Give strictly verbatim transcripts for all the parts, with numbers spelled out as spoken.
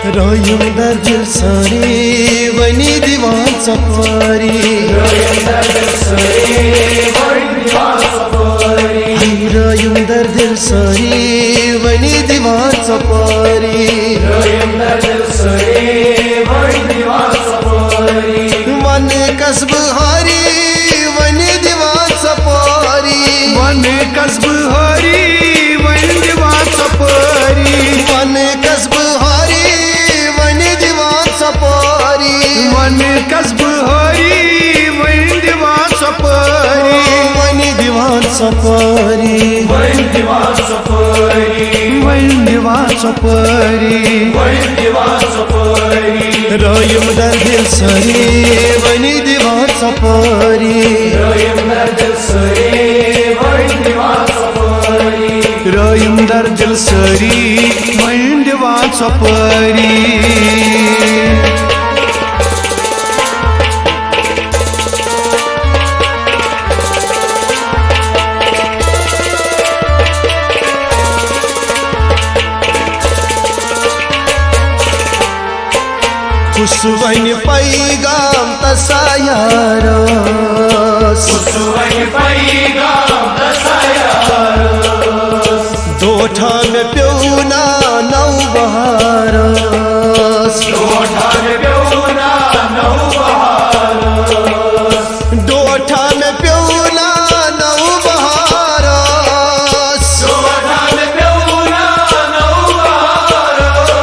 رٲیِم دردِل سٲری وۄنی دِوان ژۄپٲری۔ رٲیِم دردِل سٲری وۄنۍ دِوان ژۄپٲری۔ ہے رٲیِم دردِل سٲری وۄنی دِوان ژۄپٲری۔ رٲیِم دردِل سٲری وۄنۍ دِوان ژۄپٲری۔ وَن کَس بہٕ ہاری وۄنۍ دِوان ژۄپٲری۔ وَن کَس بہٕ ہاری وۄنۍ دِوان ژۄپٲری۔ وَن کَس بہٕ ہاری وۄنۍ دِوان ژۄپٲری۔ وَن کَس بہٕ ہاری وۄنۍ دِوان ژۄپٲری۔ وۄنۍ دِوان ژۄپٲری۔ وۄنۍ دِوان ژۄپٲری۔ وۄنۍ دِوان ژۄپٲری۔ وۄنۍ دِوان ژۄپٲری۔ رٲیِم دردِل سٲری وۄنۍ دِوان ژۄپٲری۔ رٲیِم دردِل سٲری وۄنۍ دِوان ژۄپٲری۔ رٲیِم دردِل سٲری وۄنۍ دِوان ژۄپٲری۔ کُس وَنہِ پیغام تسا یارس؟ کُس وَنہِ پیغام تسا یارس؟ ڈوٹھا مےٚ پیوٚو نا نو بہارس۔ ڈوٹھا مےٚ پیوٚو نا نو بہارس۔ ڈوٹھا مےٚ پیوٚو نا نو بہارس۔ ڈوٹھا مےٚ پیوٚو نا نو بہارس۔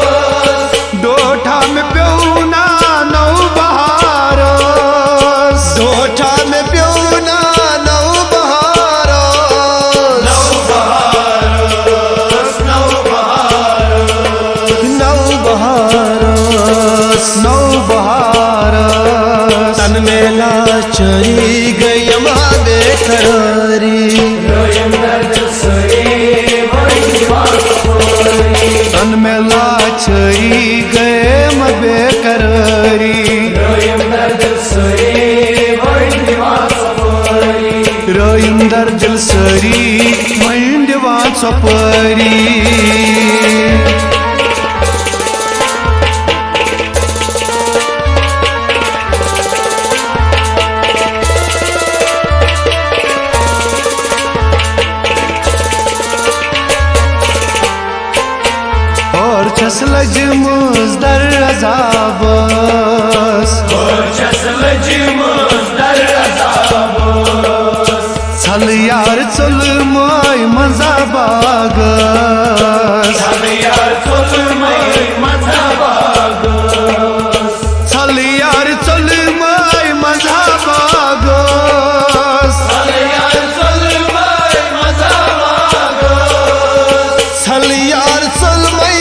ڈوٹھا مےٚ پیوٚو نا نو بہارس۔ ڈوٹھا مےٚ پیوٚو نا نو بہارس۔ نو بہارس، نو بہارس۔ نو بہارس۔ نو بہارس۔ تن میں لاچاری گئی ما بے قراری۔ رٲیِم دردِل سٲری وۄنۍ دِوان ژۄپٲری۔ تن میں لاچاری گئی ما بے قراری۔ رٲیِم دردِل سٲری وۄنۍ دِوان ژۄپٲری۔ رٲیِم دردِل سٲری وۄنۍ دِوان ژۄپٲری۔ ہور چھس لٔجمٕژ در عذابس۔ ہور چھس لٔجمٕژ در عذابس۔ ژھل یار ژوٚل مٲے منٛزا باغس۔ ژھل یار ژوٚل مٲے منٛزا باغس۔ ژھل یار ژوٚل مٲے منٛزا باغس۔ ژھل یار ژوٚل مٲے منٛزا باغس۔ ژھل یار ژوٚل مٲے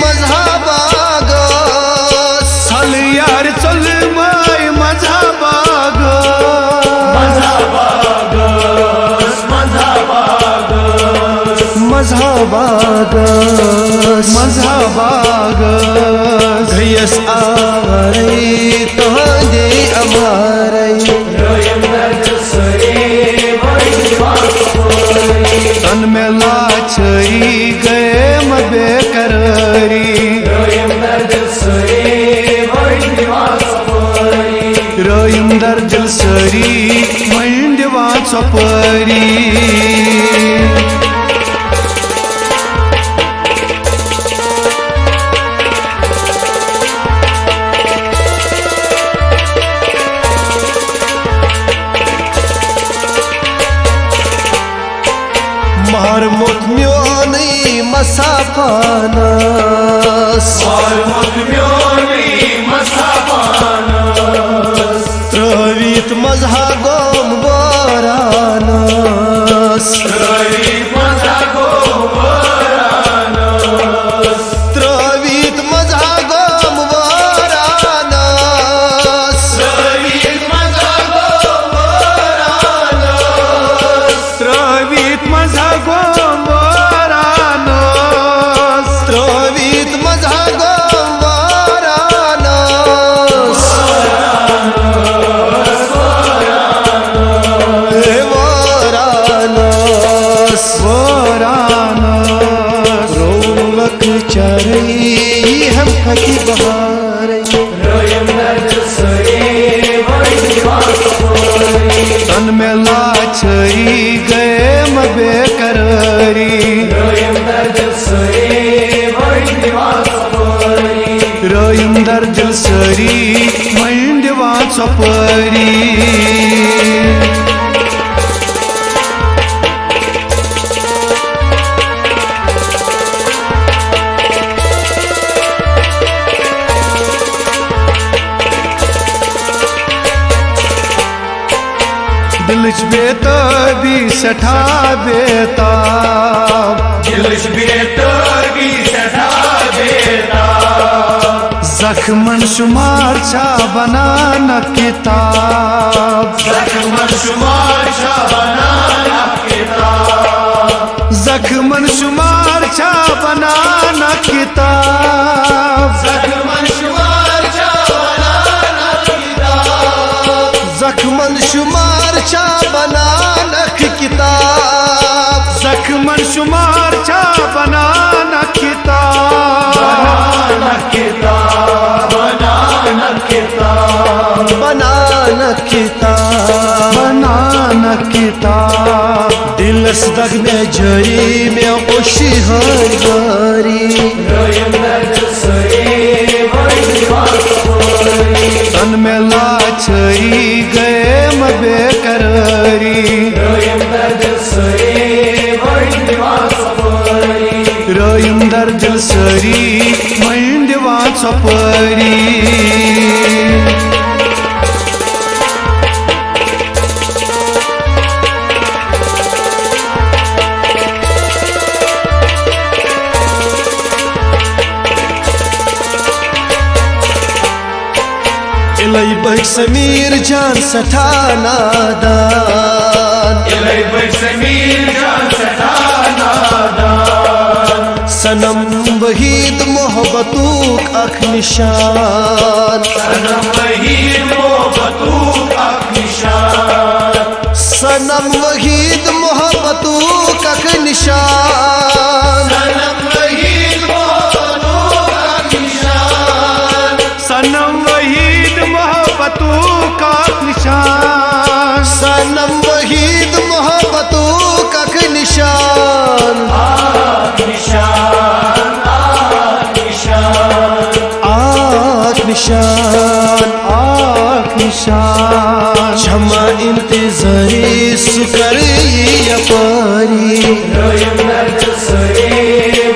منٛزا باغس۔ ژھل یار ژوٚل مٲے منٛزا باغس۔ منٛزا باغس، منٛزا باغس۔ منٛزا باغس۔ منٛزا باغس۔ گٔیَس آوارَے تُہنٛدِ اَمارَے۔ رٲیِم دردِل سٲری وۄنۍ دِوان ژۄپٲری۔ تن میں لاچٲری گٔیَم بے قرٲری۔ رٲیِم دردِل سٲری وۄنۍ دِوان ژۄپٲری۔ رٲیِم دردِل سٲری وۄنۍ دِوان ژۄپٲری۔ مارمُت میونٕے مسا پانس۔ مارمُت میونٕے مسا پانس۔ ترٲوِتھ مزہا گوم بارانس۔ ترٲوِتھ مزہا گوم بارانس۔ ترٲوِتھ مزہا گوم بارانس۔ ترٲوِتھ مزہا گوم بارانس۔ ترٲوِتھ مزہا گوم بارانس۔ ترٲوِتھ مزہا گوم بارانس۔ تن میں لاچاری گئے میں بے قراری۔ رٲیِم در دِل سٲری وۄنۍ دِوان ژۄپٲری۔ دِلٕچ بے تٲبی سٮ۪ٹھاہ بے تاب۔ دِلٕچ بے تٲبی سٮ۪ٹھاہ بے تاب۔ زخمن شمار چھا بنان اکھ کتاب۔ زخمن شمار چھا بنان اکھ کتاب۔ زخمن شمار چھا بنان اکھ کتاب۔ زخمن شمار چھا بنان اکھ کتاب۔ زخمن شمار چھا بنان اکھ کتاب۔ زخمن شمار چھا بنان اکھ کتاب۔ بنان اکھ کتاب۔ بنان اکھ کتاب۔ بنان اکھ کتاب۔ بنان اکھ کتاب۔ دِلس دگ مےٚ جٲری، مےٚ اوٚش ہٲرۍ وٲری۔ رٲیِم درد سٲری وۄنۍ دِوان ژۄپٲری۔ تن مےٚ لاچٲری گٔیَم بے قرٲری۔ رٲیِم درد سٲری وۄنۍ دِوان ژۄپٲری۔ رٲیِم درد سٲری وۄنۍ دِوان ژۄپٲری۔ اِلَے بٔچھۍ سمیٖر جان سٮ۪ٹھاہ نادان۔ اِلَے بٔچھۍ سمیٖر جان سٮ۪ٹھاہ نادان۔ صنم وحید محبتُک اکھ نشان۔ صنم وحید محبتُک اکھ نشان۔ صنم وحید محبتُک اکھ نشان۔ صنم وحید محبتُک اکھ نشان۔ صنم وحید محبتُک اکھ نشان۔ صنم وحید محبتُک اکھ نشان۔ اکھ نشان، اکھ نشان۔ اکھ نشان، اکھ نشان۔ چھما انتظاری سُہ کر یپاری۔ رٲیِم درد سٲری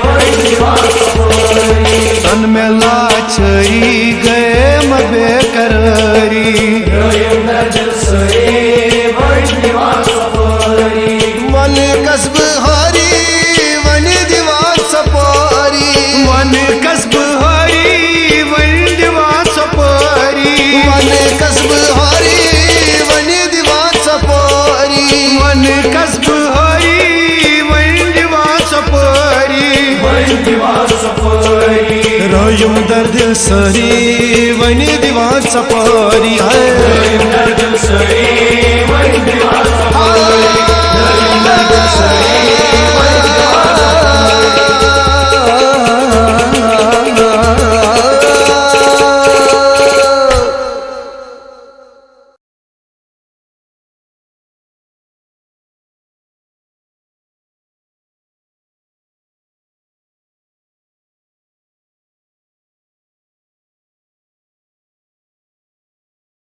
وۄنۍ دِوان ژۄپٲری۔ تن مےٚ لاچٲری گٔیَم بے قرٲری۔ رٲیِم درد سٲری وۄنۍ دِوان ژۄپٲری۔ وَن کَس بہٕ ہاری وۄنۍ دِوان ژۄپٲری۔ وَن کَس بہٕ ہاری وۄنۍ دِوان ژۄپٲری۔ وَن کَس بہٕ ہاری وۄنۍ دِوان ژۄپٲری۔ وَن کَس بہٕ ہاری وۄنۍ دِوان ژۄپٲری۔ وۄنۍ دِوان ژۄپٲری۔ رٲیِم درد سٲری وۄنۍ دِوان ژۄپٲری۔ ہے۔ رٲیِم درد سٲری وۄنۍ دِوان ژۄپٲری۔ رٲیِم درد سٲری